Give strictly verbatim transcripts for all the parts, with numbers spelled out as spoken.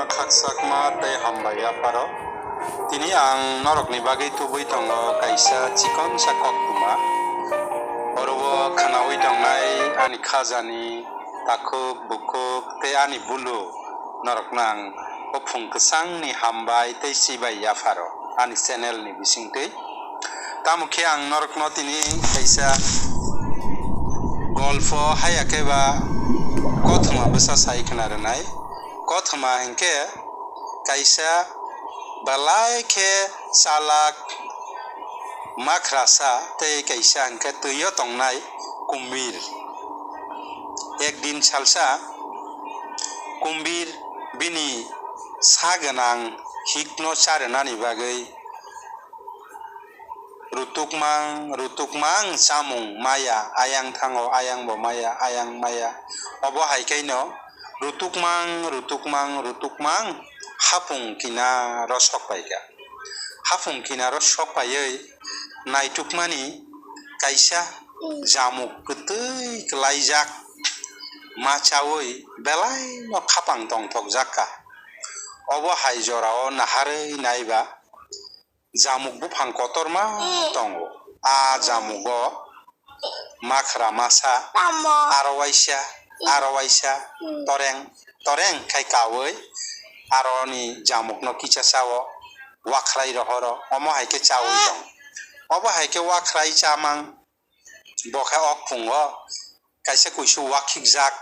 Khakchangma tei hambai yapharo. Tini ang norokni bagwi tubui tongo kaisa chikonsa koktwma. Oro o khwnaui tongnai ani khajani takhuk bukhuk tei ani bulu norokno ang buphang kwchangni hambai tei chibai yapharo ani channel ni bisingtwi. Tamo khe ang norokno tini kaisa golpo haya khe ba kothoma bwsa sai khna rwnai. Kothoma hinkhe kaisa belai khe chalak makrasa tei kaisa hinkhe twio tongnai kumbir. Ekdin salsa kumbir bini sa gwnang hikno cha rwnani bagwi rutukmang, rutukmang chamung maya, ayang thango, ayang bo maya, ayang maya. Obo hai khe no rutukmang, rutukmang, rutukmang hapung kinaro sok pai kha. Hapung kinaro sok paiwi naitukmani kaisa jamuk kwtwi kwlaijak ma chawi belai no khapang tongthokjak kha. Obo hai jorao naharwi naiba jamuk buphang kotorma tongo. A jamugo makhra masa, aro waisa, aro waisa, toreng, toreng khai kawi, aroni jamukno kicha chao, wakhrai rohoro, omo hai khe chawi tong. Obo hai khe wakhrai chamang, bo khe ok phungo, kaisa kuisu wakhikjak,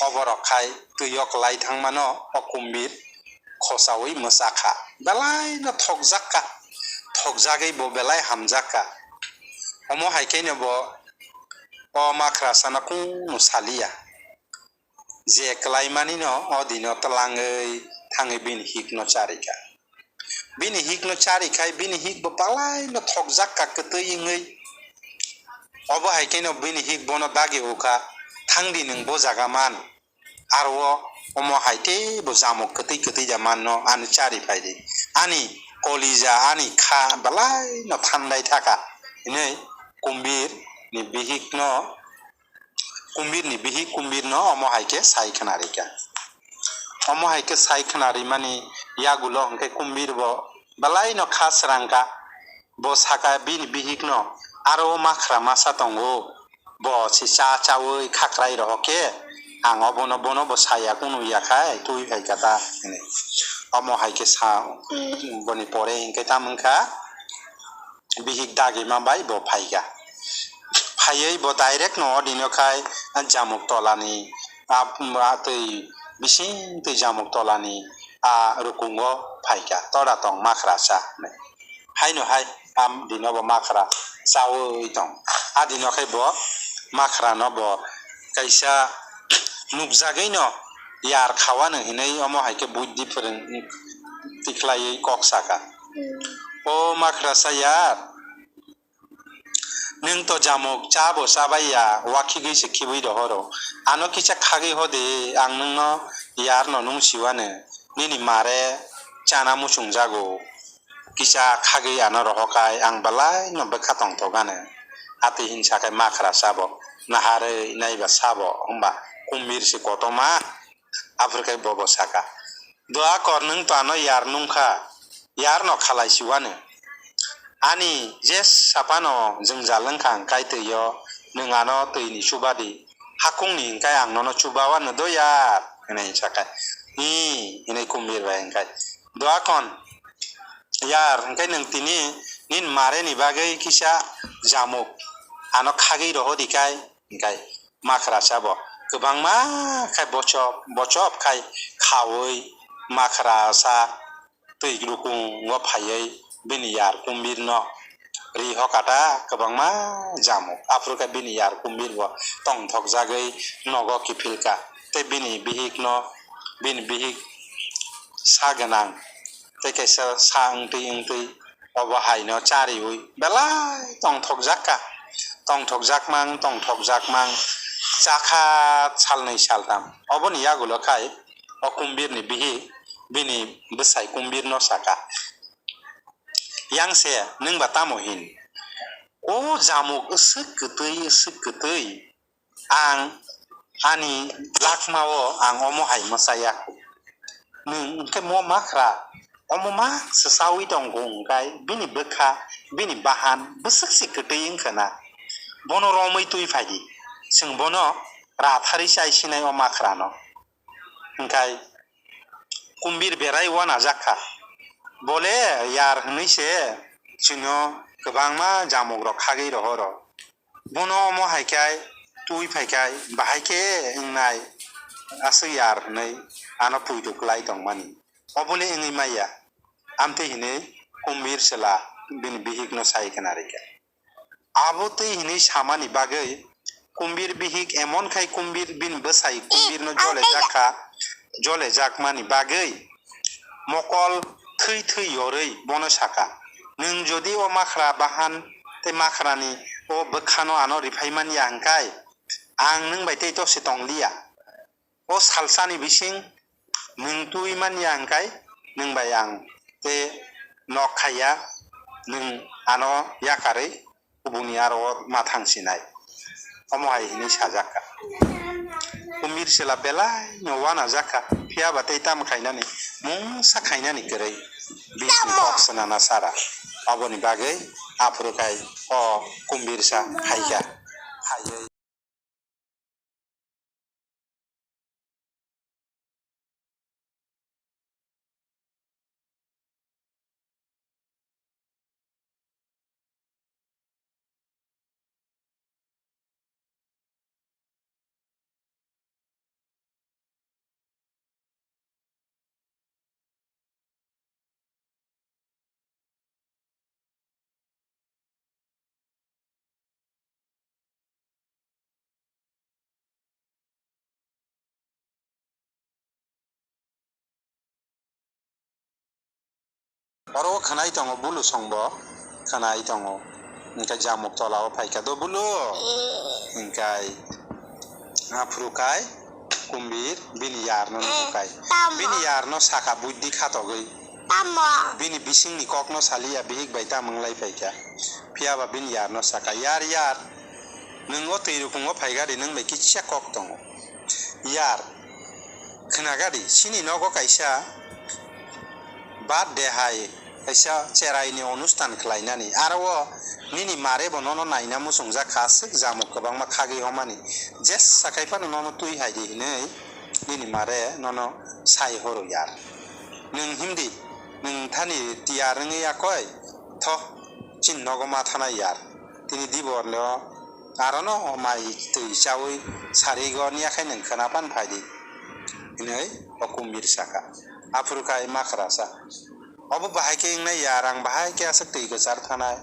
oborok khai twi o kwlai thangmano o kumbir khosaui mwchakha. Belai no thokjak kha, thokjagwi bo belai hamjak kha. Omo hai khe no bo o makhra sana kunu saliya. Je kwlaimani no o dino twlangwi thangwi bini hik no charikha. Bini hik no charikhai bini hik bo belai no thokjak kha kwtwi wngwi. Obo hai khe no bini hik bono dagi ukha, thangdi nwng bo jaga man. Aro o omo hai teibo jamuk kwtwi kwtwi da manno ani chari phaidi. Ani kolija ani kha belai no thandai thaka hinwi kumbir ni bihik no Kumbir ni bihik kumbir no omo hai khe sai khwnarikha. Omo hai khe sai khwnarimani yagulo hwnkhe kumbir bo belai no kha srangkha. Bo sakha bini bihik no, "Aro o makhra masa tongo, bo se cha chaui khakrai rohor khe, ang obono bono bo saya kunu ya khai twi phaikha ta," hinwi. Omo hai khe sa boni pore hinkhe tamo wngkha. Bihik dagima bai bo phaikha. Phaiwi bo direct no odino khai jamuk tolani, a, a twi bising twi jamuk tolani a rukungo phaikha, "Tora tong makhra cha," hinwi. Haino hai a dino bo makhra chaui tong. A dino khai bo makhra no bo kaisa nukjagwi no yar khawano hinwi omo hai khe buidhi phwrwng tikhlaiwi kok sakha, "O makhra cha yar, nwng to jamuk cha bo cha bai ya, wakhigwi se khibwi rohoro. Ano kisa khagwi hode, ang nwngno yar no nung siwano, nini mare chana muchung jago. Kisa khagwi ano rohokai ang belai no bwkha tongthok ano." Atwi hinsa khe makhra cha bo naharwi naiba cha bo, hwnba kumbir se kotorma. Aphuru khe bobo sakha, "Dua kor, nwng to ano yar nungkha, yar no khalai siwano. Ani je sapano jwngjal wngkha ang kaitwi o, nwng ano twi ni chubadi, hakung ni hwnkhe ang nono chubawano do yar," hinwi sakha. "Hi," hinwi kumbir bai hwnkhe, "Dua kon yar, hwnkhe nwng tini nini mare ni bagwi kisa jamuk ano khagwi rohodi kai," hwnkhe makhra cha bo kwbangma khai bochop bochop khai khaui makhra cha twi rukungo phaiwi bini yar kumbir no ri hokata kwbangma jamuk. Aphuru khe bini yar kumbir bo tongthokjagwi nogo kiphilkha tei bini bihik no, bini bihik sa gwnang tei kaisa sa wngtwi wngtwi obo hai no chariui belai tongthokjak kha. Tongthokjakmang, tongthokjakmang, chakha salnwi saltam. Oboni yagulo khai o kumbir ni bihik bini bwsai kumbir no sakha, "Yang se, nwng ba tamo hin? O jamuk swk kwtwi, swk kwtwi. Ang ani lakmao ang omo hai mwchaya. Nwng hwnkhe mo makhra, omo ma se chaui tongo hwnkhe bini bwkha, bini bahan bwswk se kwtwi wngkha na. Bono romwi twi phai di, chwng bono ratharwi chai sinai o makhrano. Hwnkhe kumbir berai uanajak kha, bole yar hwnwi se chwngno kwbangma jamukrok khagwi rohoro. Bono omo hai khe twi phai khe bahai khe wngnai aswk yar hwnwi ano poito kwlai tongmani. Obole wngwi maya, amtwi hwnwi kumbir chwla bini bihikno sai khna rikha. Abo twi hwnwi samani bagwi kumbir bihik emon khai kumbir bini bwsai kumbirno jolejak kha, jolejakmani bagwi mokol thwi thwi yorwi bono sakha, "Nwng jodi o makhra bahan tei makhrani o bwkhano ano riphai man ya hwnkhe, ang nwng bai tei tose tong liya. O salsani bising nwng twi man ya hwnkhe, nwng bai ang tei nok khai ya, nwng ano yakarwi kubuni aro o ma thang sinai." Omo hai hwnwi sajak kha. Kumbir chwla belai no uanajak kha, phiya ba tei tamo khainani, mungsa khainani kwrwi bini kok swnana sara. Aboni bagwi aphuru khai o kumbirsa hai kha. Haiwi. Oro o khwnai tongo bulu songbo, khwnai tongo. Hwnkhe jamuk tola o phaikha do bulu. Hwnkhe aphuru khai kumbir bini yarno nukhuk khai. Bini yarno sakha buidhi khatogwi. Bini bisingni kokno saliya bihik bai tamo wnglai phaikha. Phiya ba bini yarno sakha, "Yar, yar, nwng o twi rukungo phaigadi, nwng bai kisa kok tongo." Yar, khwnagadi, chini nogo kaisa birthday hai kaisa cheraini onusthan khlainani. Aro o nini mare bo nono naina muchungjak kha, aswk jamuk kwbangma khagwi homani. Jesa khai phano nono twi hai di hwnwi nini mare nono sai horo yar. Nwng himdi, nwng thani tiyar wngwi yakoi, tho, chini nogo ma thanai yar. Tini diborno arono mai twi chaui sarigo niya khai nwng khwna pan phai di, hwnwi o kumbir sakha. Aphuru khai makhra sa, "Obo bahai khe wngnai yar, ang bahai khe aswk twi kwchar thanai."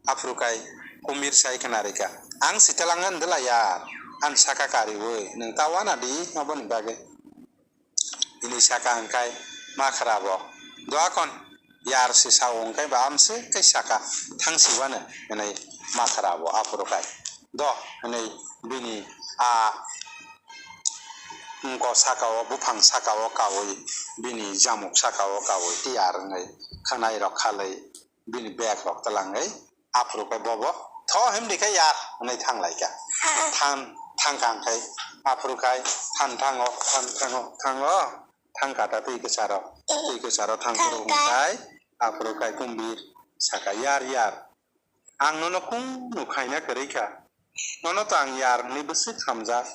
Aphuru khai kumbir sai khna rikha, "Ang sitelang andwla yar, ang saka kariui, nwng ta wana di oboni bagwi." Hwnwi saka hwnkhe makhra bo, "Doakon, yar se sao," hwnkhe ba amswk khe saka, "Thang siwano," hwnwi makhra bo aphuru khai, "Do," hwnwi bini a wngko saka o, buphang saka o kaui, bini jamuk saka o kaui tiyar wngwi khwnai rok khalwi bini bag rok twlangwi aphuru khe bobo, "Tho himdi khe yar," hwnwi thang lai kha. Thang, thang kha hwnkhe aphuru khai than thango, than thango, thango, thang kha ta twi kwcharo, twi kwcharo thang phuru hwnkhe aphuru khai kumbir saka, "Yar, yar, ang nono kunu khaina kwrwi kha, nono to ang yar hwnwi bwswk hamjak,